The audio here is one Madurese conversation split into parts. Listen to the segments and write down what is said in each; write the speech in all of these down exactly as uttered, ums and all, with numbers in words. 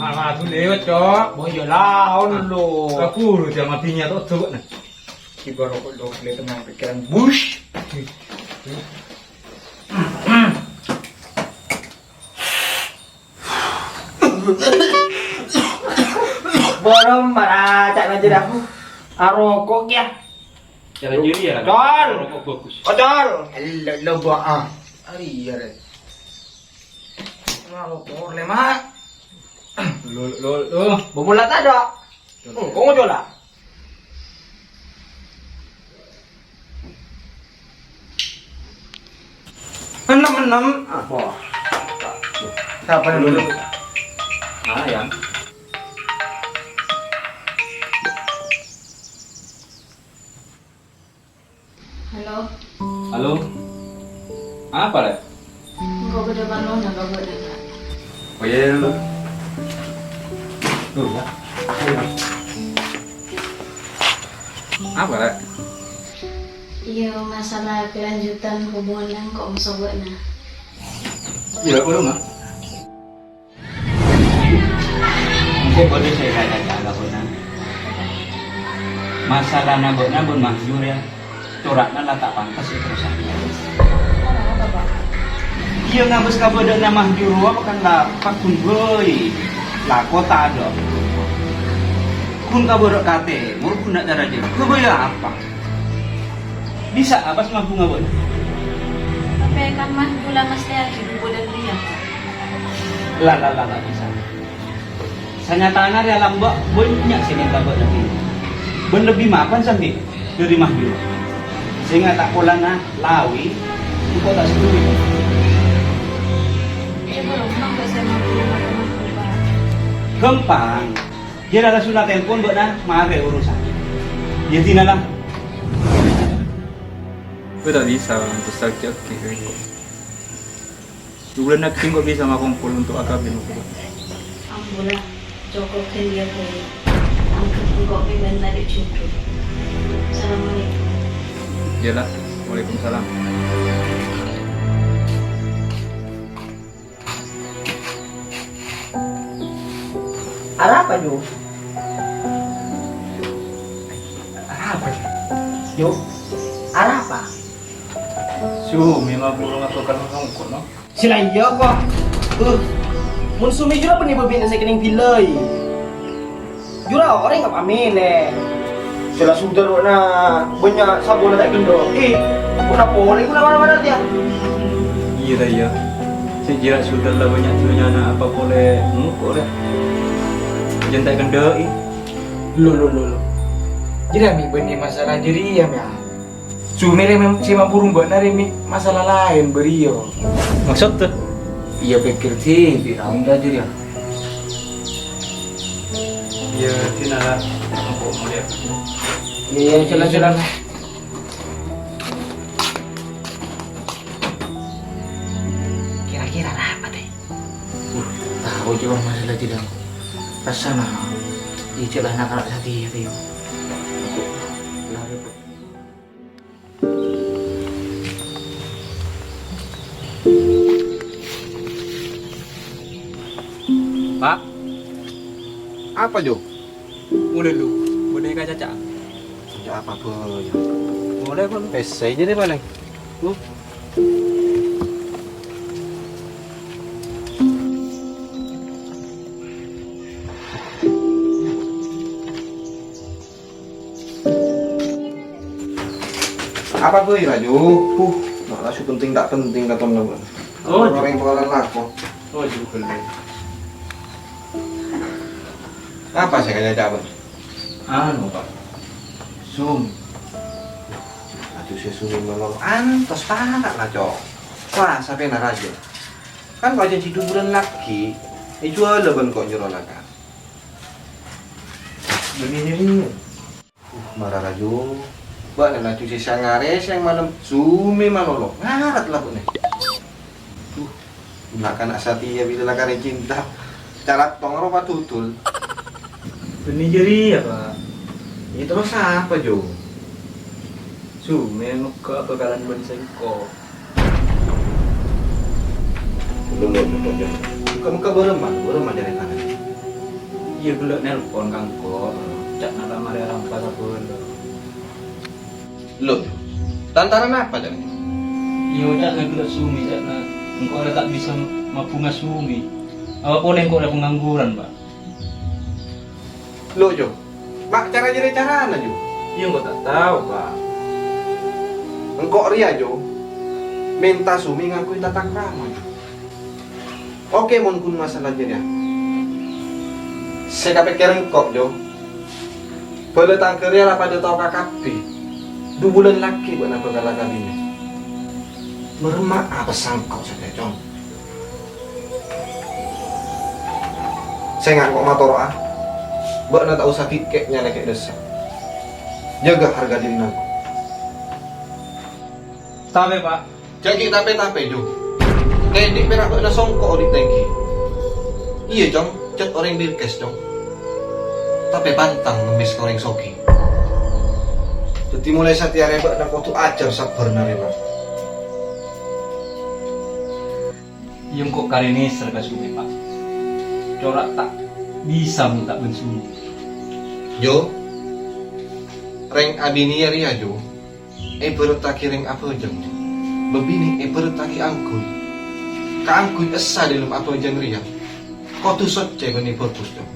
Aku lewat, Cok. Boyo laon lo. Kaburu jam abdinya tok, Cok, nah. Ki baru kok lo le tenang pikiran bus. Borong maracak aja dah. Arokok ya. Jalan diri ya. Don. Rokok bagus. Odol. Lo lo ba ah. Ari ya re. Ngarokok le, Mak. Lo lo lo. Bobola tado. Engko' ngojo la. Enam enam. Apa? Siapa yang dulu? Ah, ya. Halo. Halo. Apa, Rek? Engko' bâdâ parlona ka bâ'na, Kak. Oh, iya, iya, dulu. Dulu, ya. Apa, Rek? Iya, masalah kelanjutan hubungan engko' moso bâ'na. Iya, belum, Mak. Engko' bâdâ sè èkacaca ka bâ'na. Masalana bâ'na bân Mahjur, ya, cora'na la ta' pantes èterrossaghi. Iyâ, ngabâs kabâdâ'ânna Mahjur rowa pakon la paggun bhâi, lako tadâ'. Ghun kabârâ' ka tèmor, ghun na' cara jârèya. Ghâbâyâ apa? Bisa'a pas mabhunga bâ'na? Tapè kan Mahjur la mastèyaghi bu bâdâ rèya. La, la, la, la, bisa. Sanyatana rèya lambâ' bânnya' sè mènta bâ'na kèya. Bân lebbi mapan sambi dâri Mahjur. Sènga' ta' polana lawi, engko' ta' setuju. Coba dong, Bang, gak saya mampu, Bang. Ghâmpang. Jârèya la suna telpon bâ'na, marè urusan. Yâ, dina la. Gue tak bisa, terus sakit, oke, oke. Dua bulan lagi engko' bisa makompol untuk A K B, Bang. Ambu la, cokop kan dia, Boy. Anggap engko' memang tadi jodoh. Assalamualaikum. Iyalah, waalaikumsalam. Arapa, Ju? Arapa, Ju? Ju, arapa? Su, memang burung atau kan nongko, no? Sila iya kok. Eh, mun sumi jura bânnè bâbinè sè kennèng bilâi. Jura orèng apa mèlè? Sila sudar na bânnya' sabona ta' gendho. Eh, puna polè gula mana-mana dia. Iya, ta, iya. Sè jira sudar la bânnya' dunyana apa polè engko' rè. Jân ta' gendho'i. Lo, lo, lo, lo. Jârèya mè' bânnè masalah jârèya, mè'. Sumèrè mem-, sè maburung bâ'na rè mè' masalah laèn bâriyâ. Maksod, tuh? Iyâ, pèkkèr dhibi' ra, ongghu jârèya. Iyâ, dinala engko' molèya. Iyâ, iyâ, jalan, jalan. Kira-kira apa, tèh? Uh, tao jâ' masalah jârèya. Rassana, ijâ la na'-kana' satèya, tèh. Engko' la repot. Pak. Apa, Jo? Mulai lu, bâdâ kacaca. Kaca apa, Boy? Boleh, Bang. Pèssè jârèya palèng. Uh. Apa, Boy, laju? Huh, malah su penting tak penting, katonna, Bang. Oh, orèng ju-, pengalaman lako. Oh, juga, Bang. Apa sè kacaca, Bang? Anu, Pak. Sum. Aduh, sè Sumi malolo. Antos tara la, Cok. Wah, sapèna rajâ. Kan kok jhânjhi dubulân lagi. Èjhuwâlâ bân kok nyoro lakar. Bânnè nyèrèng. Uh, mara laju. Bâ'na laju sè sangarè sè malem, Sumi malolo. Ngarat la bâ'na. Duh, na'-kana' satèya bilâ la karè cinta. Cara tong ropa tutul. Bânnè jârèya, Pak. Iyâ, terros apa, Jo? Sumi mèghâ bhâkalan bân sèngko'. Belum, belum, belum, belum. Muka-muka bârâmma, bârâmma jârèya tanah. Iyâ, ghellâ' nelpon ka engko', ca'na la marè arampa sabâlâ. Lo, lantaran apa, Cong? Iyâ, ca'na ghellâ' Sumi, ca'na engko' la ta' bisa mabhunga Sumi. Apa polè engko' la pengangguran, Pak? Lo, Jo, ma' cara jârèya carana, Jo? Iyâ, engko' ta' tao, Pak. Engko' rèya, Jo, mènta Sumi ngakuy tatakrama, Jo. Oke, mon ghun masalah jârèya. Sè kapèkkèr engko', Jo. Bâlâ tangghâ rèya la padâ tao kakabbhi. Du bulân laghi' bâ'na bhâkal akabinè. Maremma apa sangko' satèya, Cong? Sènga' engko' matoro'a. Bâ'na ta' osa ghi' kè' nyalèkè' dâsa. Jâgâ harga dirina engko'. Tapè, Pak, jâ' ghi' tapè-tapè, Jo. Kènè' pèra' bâ'na songko' odi' tèngghi. Iyâ, Cong, cèt orèng birkes, Cong. Tapè pantang ngemmès ka orèng soghi. Dhâddhi, molaè satèya rèya bâ'na kodhu ajhâr sabbhâr narèma. Iyâ, engko' karè nèser ka Sumi, Pak. Cora' ta' bisa mon ta' bân Sumi. Jo, rèng abinèya rèya, Jo. Èbhârâttaghi rèng abhâjâng, bâbinè' èbhârâttaghi angghuy. Kaangghuy essa dâlem abhâjâng rèya kodhu soccè bân èbhâghus, Cong.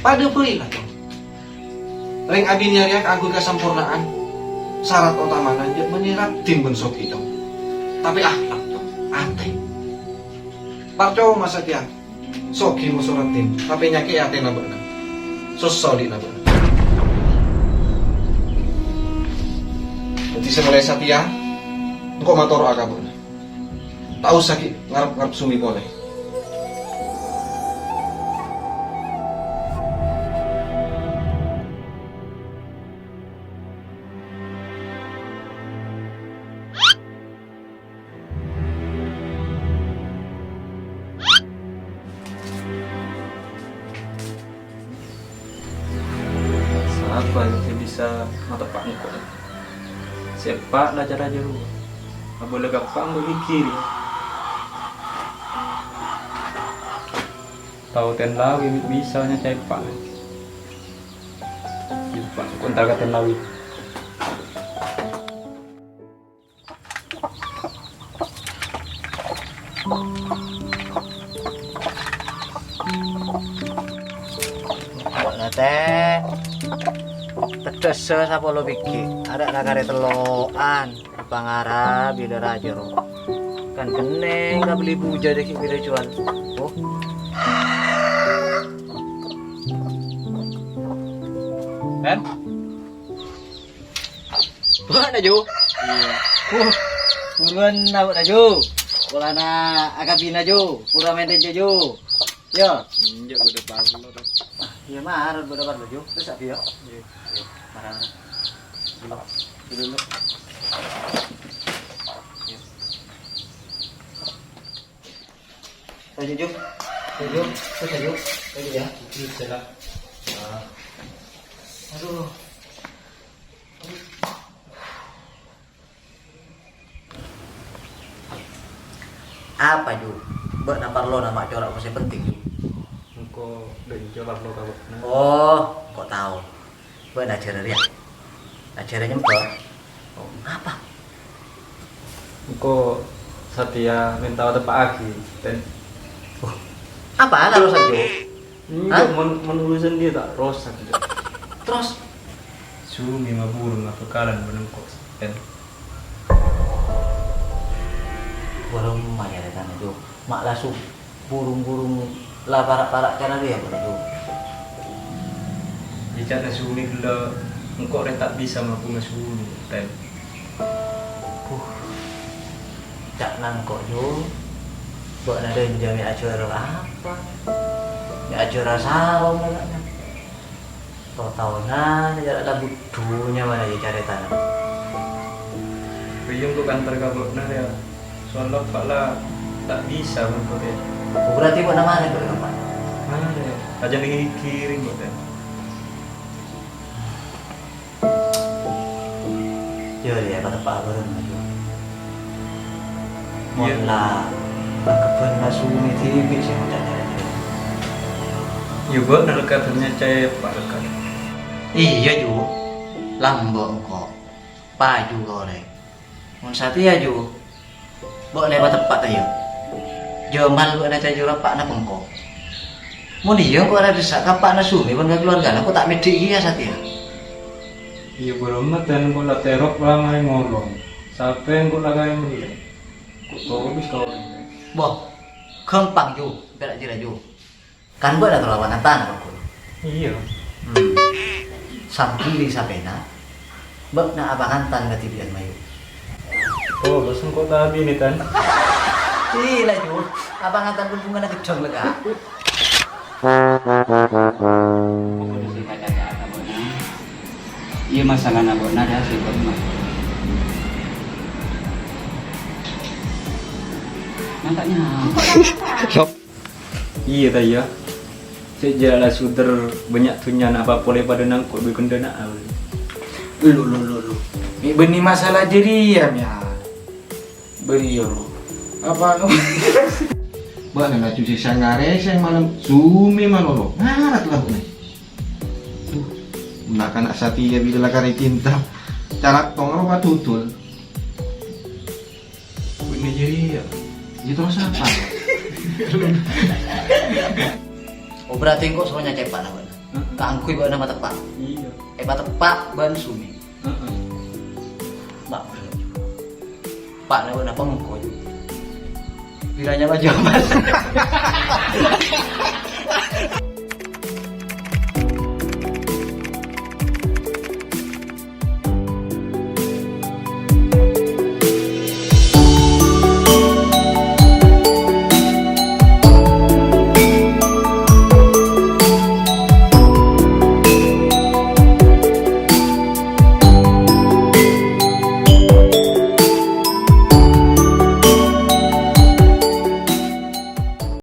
Padâ bhâi la, Cong. Rèng abinèya rèya kaangghuy kasamporna'an. Sarat otamana jâ' bânnè raddhin bân soghi, Cong. Tapè akhlak, Cong. Atè. Parcoma satèya. Soghi moso raddhin, tapè nyakè'è atèna bâ'na. Sossa odi'na bâ'na. Dhâddhi sè molaè satèya, engko' matoro'a ka bâ'na. Ta' osa ghi' ngarep-ngarep Sumi polè. Sapa sè bisa mateppa' engko'? Sè eppa' la cara jârowa. Abâlâ ka eppa' engko' ghighiri. Tao ten lawi bisa nyaca eppa'. Eppa' engko' entar ka ten lawi. Bâ'na tè, teddhâssa sapolo bighi', arè' la karè tello'an, pangarap bilâ rajâ ro. Kan kennèng kabelli bujâ dâgghi' bilâ juwâl. Oh. Pen? Bâ'na, Ju? Iyâ. Wuh, buruwân abâ'na, Ju. Polana akabina, Ju. Pura mènta, Ju. Yâ. Enjâ', bâdâ parlo, Dok. Ah, iyâ, mara bâdâ parlo, Ju. Terros, Abi, yâ. Iyâ. Iyâ, mara, mara. Dulu, dulu, dulu. Iyâ. Ayo, Ju. Ayo, Ju. Terros, ayo. Ayo, ya. Bisa lah. Ah. Aduh. Apa, Ju? Bâ'na parlona ma' cora' sè penting, Ju? Engko' dâ' Inca parlo ka bâ'na. Oh, engko' tao. Bâ'na ajhârâ rèya. Ajhârâ nyembhâ. Oh, apa? Engko' satèya mènta teppa'aghi, Ten. Oh, apa karo sa, Ju? Enjâ', hah? Mon, mon urusan dia ta' rosak, Ju. Terros? Sumi maburu ngabhâkalan bân engko', Ten. Balum mayarè tanah, Ju. Ma' la su-, burung-burung la para'-para' cara dia, Ju. Èca'na Sumi ghellâ', engko' rè ta' bisa mabhunga Sumi, Ten. Huh. Ca'na engko', Ju. Bâ'na dâ' Inca mè' ajhârâ apa? Mè' ajhârâ sarong la ca'na. Tao-taona jâ' la budhunya mana jâ' carètana. Rèya engko' ka entar ka bâ'na, yâ. Soalla Eppa' la ta' bisa engko', yâ. Oh, berarti bâ'na marè, Pak, yâ, Pak? Marè. Ajâ nèng ghiring, Pak, yâ. Yâ, yâ, pateppa' bhâreng, Ju. Mon la, iyâ, angghebbhâ Sumi dhibi' sè ngoca' jârèya. Jhubâ' nalèka bânnya' cè' parèkka. Iyâ, Ju. Lambâ' engko'. Paju ka orèng. Mon satèya, Ju, bâ'na èpateppa' ta' iyâ? Jamal bâ'na cajur eppa'na pengko. Mon iyâ, engko' arè dessa' ka eppa'na Sumi bân ka kaluwargana, engko' ta' mèddhi iyâ satèya. Iyâ, bârâmma, tan engko' la terrok la marè ngolong. Sapè engko' la kaè mellè. Engko' tolus ka orèng. Boh, ghâmpang, Ju, pèra' jârèya, Ju. Kan bâ'na terro apangantan, Pak Guru? Iyâ. Hmm. Sambi sapèna, bâ'na apangantan kadhibi'ân, Mayu. Oh, bâs engko' ta' abinè, Tan. Iyâ, la, Ju. Apangantan pon bhungana ghedhâng, la, Kak. Iyâ, masalana bâ'na dâ' sè bâ'na. Mantap, nya. Sok. Iyâ, ta' iyâ? Sè jâ' la sudher bânnya' dhunnyana apa polè padâ nangko' bi' kendhâna. Lu, lu, lu, lu. Mè' bânnè masalah jârèya, mèya. Bâriyâ, lu. Apa, lu? Bâ'na laju sè sangarè, sè malem, Sumi malolo. Ngarat la, Bu, nè. Duh, na'-kana' satèya bilâ la karè cinta. Cara tong ro padudul. Bânnè jârèya. Iyâ, terros apa? Oh, berarti engko' soro nyacè' eppa'na bâ'na. Heeh. Kaangghuy bâ'na mateppa'. Iyâ. Èpateppa' bân Sumi. Heeh. Mak, bro. Eppa'na bâ'na pengko, Ju. Bilâ nyama Jamal.